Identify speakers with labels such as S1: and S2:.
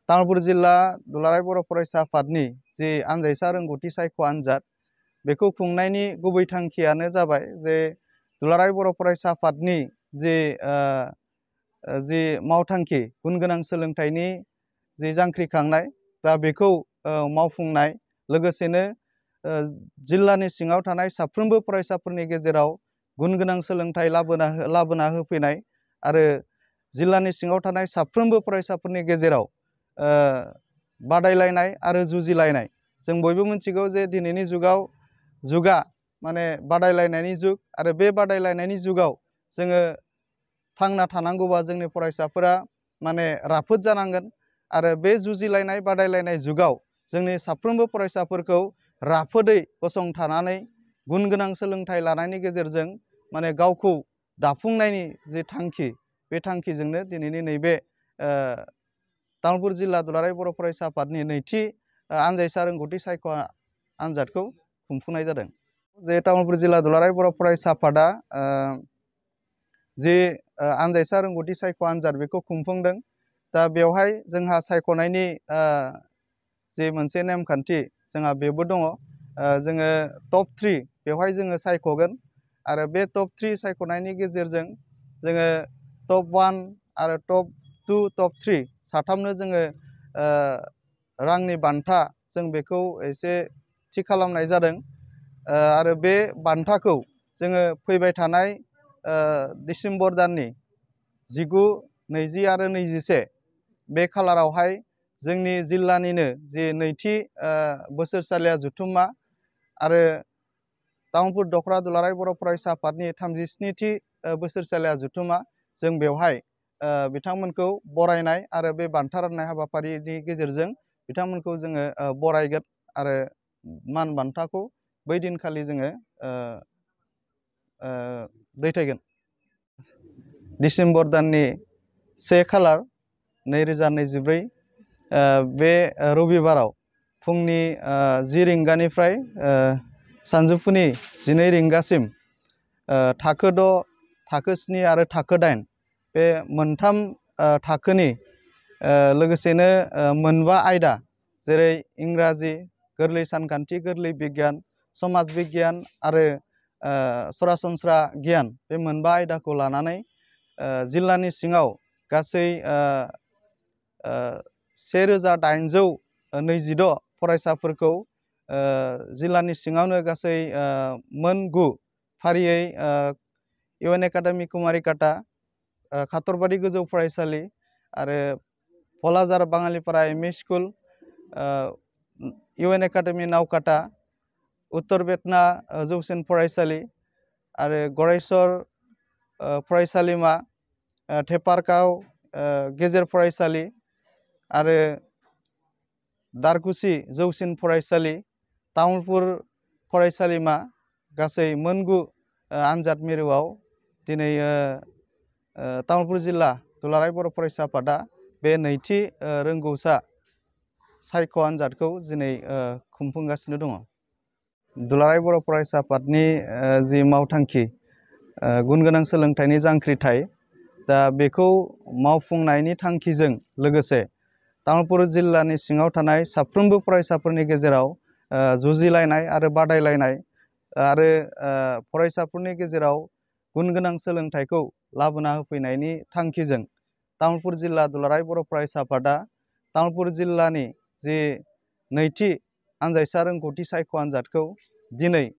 S1: तामुलपुर जिल्ला दुलाराय बर' फरायसा आफादनि जि आनजायसा रोंगौथि सायख' आनजाद बेखौ खुंनायनि गुबै थांखियानो जाबाय जे दुलाराय बर' फरायसा आफादनि जि मावथांखि गुन गोनां सोलोंथाइनि जि जांख्रिखांनाय दा बेखौ मावफुंनाय लोगोसेनो जिल्लानि सिङाव थानाय साफ्रोमबो फरायसाफोरनि गेजेराव गुन गोनां सोलोंथाइ लाबोना होफैनाय आरो जिल्लानि सिङाव थानाय साफ्रोमबो फरायसाफोरनि गेजेराव बादायलायनाय आरो जुजिलायनाय जों बयबो मिथिगौ जे दिनैनि जुगा माने बादायलायनायनि जुग आरो बे बादायलायनायनि जुगाव जोङो थांना थानांगौबा जोंनि फरायसाफोरा माने राफोद जानांगोन आरो बे जुजिलायनाय बादायलायनाय जुगाव जोंनि साफ्रोमबो फरायसाफोरखौ राफोदै गसंथानानै गुन गोनां सोलोंथाइ लानायनि गेजेरजों माने गावखौ दाफुंनायनि जे थांखि बे थांखिजोंनो दिनैनि नैबे तामुलपुर जिल्ला दुलाराय बर' फरायसा आफादनि नैथि आनजायसा रोंगौथि सायख' आनजादखौ खुंफुंनाय जादों। जे तामुलपुर जिल्ला दुलाराय बर' फरायसा आफादा जे आनजायसा रोंगौथि सायख' आनजाद बेखौ खुंफुंदों। दा बेवहाय जोंहा सायख'नायनि जे मोनसे नेमखान्थि जोंहा बेबो दङ। जोङो टप 3 बेवहाय जोङो सायख'गोन आरो बे टप 3 सायख'नायनि गेजेरजों जोङो टप 1 आरो टप 2 टप 3 साथामनो जोङो रांनि बान्था जों बेखौ एसे थि खालामनाय जादों आरो बे बान्थाखौ जोङो फैबाय थानाय डिसेम्बर दाननि 19, 20 आरो 21 बे खालारावहाय जोंनि जिल्लानिनो जे नैथि बोसोरसालिया जथुम्मा आरो तामुलपुर दख'रा दुलाराय बर' फरायसा आफादनि 37थि बोसोरसालिया जथुम्मा जों बेवहाय बिथांमोनखौ बरायनाय आरो बे बान्था राननाय हाबाफारिनि गेजेरजों बिथांमोनखौ जोङो बरायगोन आरो मान बान्थाखौ बै दिनखालि जोङो दैथायगोन। डिसेम्बर दाननि 1 खालार 2024 बे रबिबाराव फुंनि 10 रिंगानिफ्राय सानजौफुनि 12 रिंगासिम थाखो 6, थाखो 7 आरो थाखो 8 बे मोनथाम थाखोनि लोगोसेनो मोनबा आयदा जेरै इंराजि, गोरलै सानखान्थि, गोरलै बिगियान, समाज बिगियान आरो सरासनस्रा गियान बे मोनबा आयदाखौ लानानै जिल्लानि सिङाव गासै 1826 फरायसाफोरखौ जिल्लानि सिङावनो गासै मोन 9 फारियै इउएन एकाडेमि कुमारिकाटा, खाथरबारि गोजौ फरायसालि आरो भलाजार बाङालिपारा ME school, इउएन academy नावकाटा, Uttar Betana जौसिन फरायसालि आरो गरेस्वर फरायसालिमा, थेपारगाव गेजेर फरायसालि आरो दारकुसि जौसिन फरायसालि, तामुलपुर फरायसालिमा गासै मोन 9 आनजाद मिरुआव दिनै तामुलपुर जिल्ला दुलाराय बर' फरायसा आफादा बे नैथि रोंगौसा सायख' आनजादखौ दिनै खुंफुंगासिनो दङ। दुलाराय बर' फरायसा आफादनि जि मावथांखि गुन गोनां सोलोंथाइनि जांख्रिथाय दा बेखौ मावफुंनायनि थांखिजों लोगोसे तामुलपुर जिल्लानि सिङाव थानाय साफ्रोमबो फरायसाफोरनि गेजेराव जुजिलायनाय आरो बादायलायनाय आरो फरायसाफोरनि गेजेराव गुन गोनां सोलोंथाइखौ लाबोना होफैनायनि थांखिजों तामुलपुर जिल्ला दुलाराय बर' फरायसा आफादा तामुलपुर जिल्लानि जि नैथि आनजायसा रोंगौथि सायख' आनजादखौ दिनै